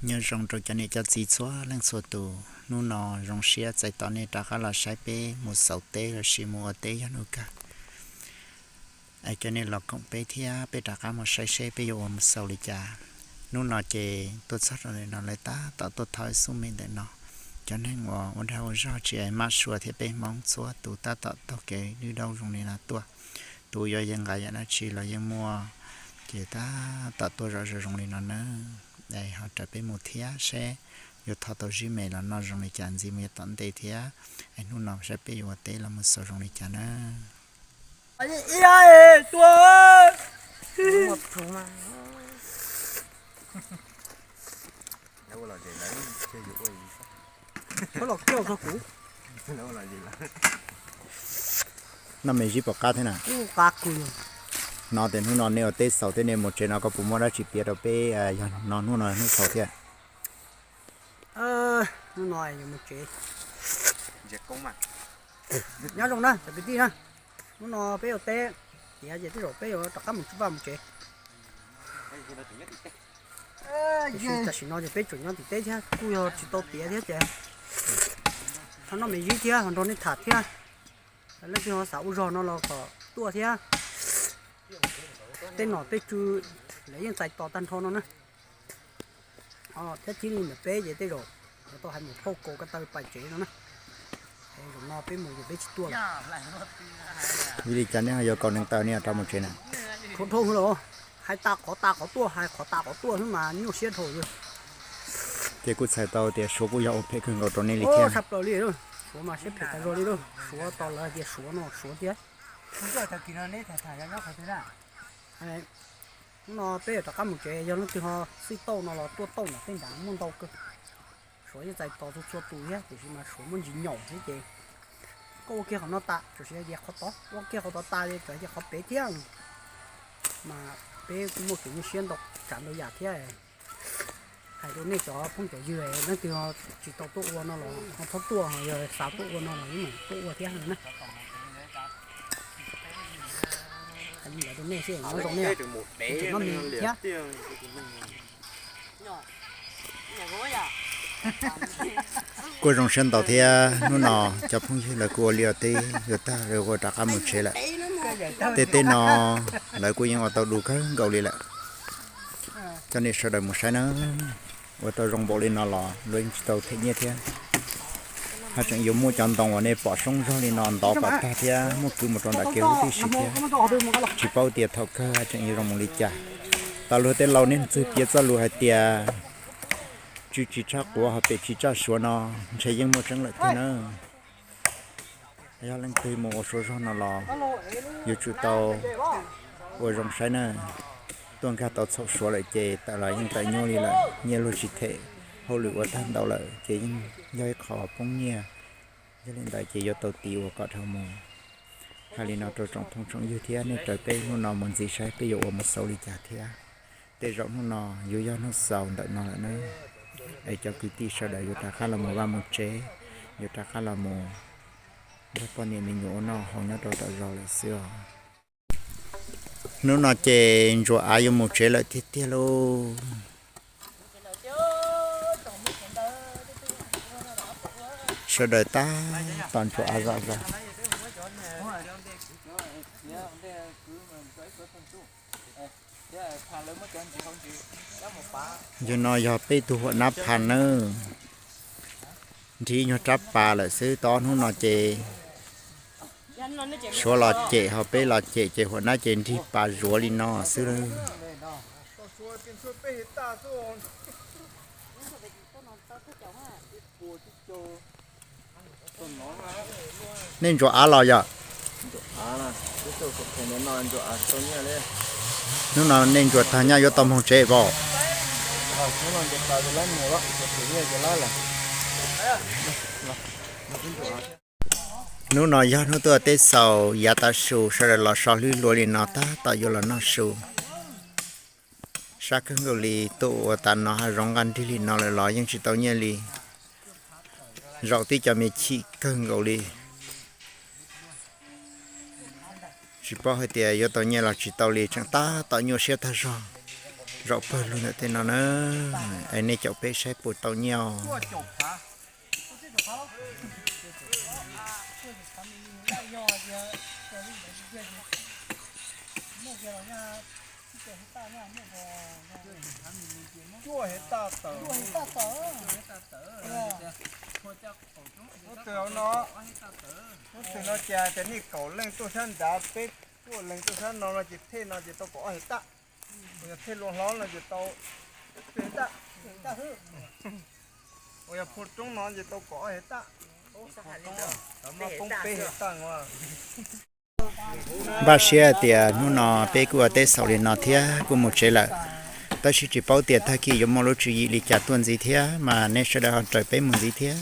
Nyob zoo rau cov niam cov txiv txhua leej txhua tus, hnub no zoo siab txais tos nej rov qab los saib peb mus xaus teb lossis mus ua teb yog hnub kawg. Es cov nej los koom peb thiab peb rov qab mus saib seb peb yuav ua mus xaus li cas. Hnub no ces tuaj txog rau ntawm no lawv tab tom tuaj thauj xub me ntawm no. Cov neeg uas ua dag ua zog tsis maj sua thiab peb Hmoob txhua tus tab tom taug kev dwb daub zoo li no tuaj. Tus yog yeej nqa yam dab tsi los yeej muaj, ces tab tom tuaj zom zaws zoo li no na. Es ho raws peb mus thiab seb yuav thauj tau zib me los noj zoo li cas ntxiv mus yav tom ntej thiab. Es hnub no saib peb yuav ua teb los mus xaus zoo li cas na. Noj me zib puas qab thiab na? No tias hnub no nej ua teb xaus thiab nej mus tsev no koj puas muab dab tsi piav rau peb, yog no hnub no hnub xaus thiab? Hnub no yuav mus tsev. Nyob zoo na cov kwv tij na, hnub no peb ua teb tiav ces tej zaum peb yuav rov qab mus tsuj vaj mus tsev. Tiam sis tam sim no ces peb tseem nyob tim teb thiab kuj yog tsis tau tiav thiab ces ho noj me zib thiab ho nrog nej tham thiab. Leej twg ho xav ua zog no los kom tuaj thiab. Tej nom tej tswv lawv yeej txais tos tag nrho no na. Thiab txij li ntawm peb ces tej zaum yuav tau hais mus phauj kaus ko taw pais tsev no na. Zaum no peb mus ces peb tsis tuaj lawm. Vim li cas nej ho yuav kaus neev taw nej rov mus tsev na? Dhau dhau los, hais tas qhov tas qhov tuaj, hais qhov tas qhov tuaj xwb mas nyuaj siab dhau li. Ces kuj txhais tau tias Suav kuj yog ua phem kawg nkaus rau nej li thiab. Tshaj plaws li, Suav mas siab phem tas zog li lauj. Suav tos lawv hais tias Suav no Suav tiag. Hnub no peb yuav rov qab mus tsev, yog leej twg ho xij tauj no los tuaj tauj ntawm tej nrad muaj ntau kawg. Suav yeej txais tos txhua txhua tus thiab tiam sis mas Suav muaj ntsis nyaum thiab ces koj ua kiag qhov no tas tsuas siv hais tias qhov tod, ua kiag qhov tod tas ces tsuas hais tias qhov pem thiab mas peb kuj muaj kev nyuaj siab ntau tsav ntau yam thiab. Hais rau nej cov phooj cov ywg leej twg tsis tau tuaj ua no los ho txhob tuaj, yog xav tuaj ua no los yeej meem tuaj ua thiab na. Hais li ntawd rau nej seb nyob zoo nej, tseem noj me thiab. Kuj zoo siab ntau thiab, hnub no cov phooj ywg lawv kuj ua liaj ua teb yuav tag lawv kuj rov qab mus tsev lawm. Tej teb no lawv kuj yeej ua tau du kawg nkaus li lawm. Coj nej sawv daws mus saib na, ua tau zoo npaum li no los luag yeej tsis tau them nyiaj thiab. Haj tseem yuav muaj cov ntoo uas nej pom soob zog li no ntov kom tag thiab muab kwv mus rau nram kev huv tib si thiab. Tsis paub tias thaum kawg haj tseem yuav zoo mus li cas. Tam luag tej laus niaj ntxwg piav txoj lus hais tias tsw tsis tshaj quav ho pem tsis tshaj suav no, ntshe yeej muaj tseeb lawm tiag na. Yog leej twg mus ua suav zog no los yuav tsum tau ua zoo saib na. Tuaj nkag tau txhaum suav lawm ces tawm los yeej tawm nyuaj li lawm, nyiaj luag tsis them, hauj lwm ua tag ntau lawm ces yeej yog ib qho poob nyiaj. Yog li ntawd ces yuav tau tiv ua kom dhau mus. Hais li no rau tsoom phooj tsoom ywg thiab nej raws peb hnub no mus ntxiv saib peb yuav ua mus xaus li cas thiab. Tej zaum hnub no yuav yog hnub xaus ntawm no lawm na. Es cov kwv tij sawv daws yuav rov qab los mus vaj mus tsev, yuav rov qab los mus nrog poj niam me nyuam ua noj haus nyob rau tom zos lawm xwb os. Hnub no ces ntsuag av yuav mus tsev lawm tiag tiag lauj. Sawv daws tab tom ntsuag av zom zaws. Yog no yog peb tug huam nab pha nawb. Nrig nyuag rab pas lawm xwb, tau ob hnub no ces suav los cem ho peb los cem ces huam nab ces nrig pas zuav li no xwb. Nej ntsuag av los yom? Hnub no nej ntsuag tag nyaj yuav tau moog tsev pob? Hnub no yog hnub tuaj teb xaus yav tav su, sawv daws los so hlwb hlua li no tab tom yuav los noj su. Sab kawg nkaus li, tuaj ua tas no hav zoov nqaj nrig li no lawm los yeej tsis tau nyiaj li. Zaum tib co me chim kawg nkaus li. Tsis paub hais tias yuav tau nyiaj los tsis tau li, tseem tab tom nyuaj siab tag zog. Zaum pawg lug ntawm tej no na, es nej caum peb saib puas tau nyiaj os. Cuaj hektar tawm. Ub, twg no, ub, twg no cas cov nej kaum leej tuaj sab nrad, peb cuaj leeg tuaj sab no no ces thej no ces tau kaum ob hektar. Yog thej lua hlob no ces tau peb hektar. Uas yog phua roob no ces tau kaum ob hektar. Poob peb hektar. Npaj siab tias hnub no peb kuj ua teb xaus li no thiab kuj mus tsev lawm. Tab sis tsis paub tias tag kis yuav muaj lub tswv yim li cas tuaj ntxiv thiab, mas nej sawv daws ho raws peb mus ntxiv thiab,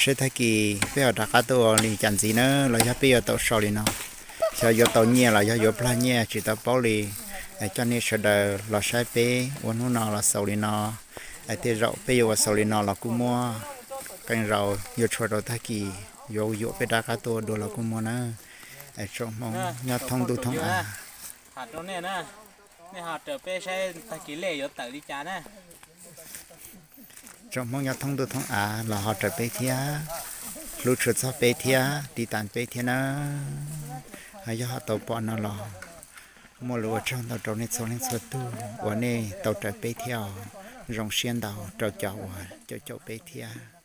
seb tag kis peb ho rov qab tuaj ua li cas ntxiv na, los yog peb yuav tau so li no, xyov yuav tau nyiaj los yog yuav plag nyiaj tsis tau paub li. Coj nej sawv daws los saib peb ua hnub no los xaus li no, tej zaum peb yuav ua xaus li no los kuj muaj, qee zaus yuav tshuav rau tag kis yuav yuam peb rov qab tuaj ua dua los kuj muaj na. Tsoom Hmoob nyob thoob ntuj thoob av, nej ho raws peb saib tag kis lej yuav tawm li cas na. Tsoom Hmoob nyob thoob ntuj thoob av los ho raws peb thiab, hlub tshua txog peb thiab, tiv tas peb thiab na. Yog ho tau pom no los muaj lus ua tsaug ntau rau nej txhua leej txhua tug uas nej tau raws peb thiab os. Zoo siab ntau rau cov uas caum caum peb thiab.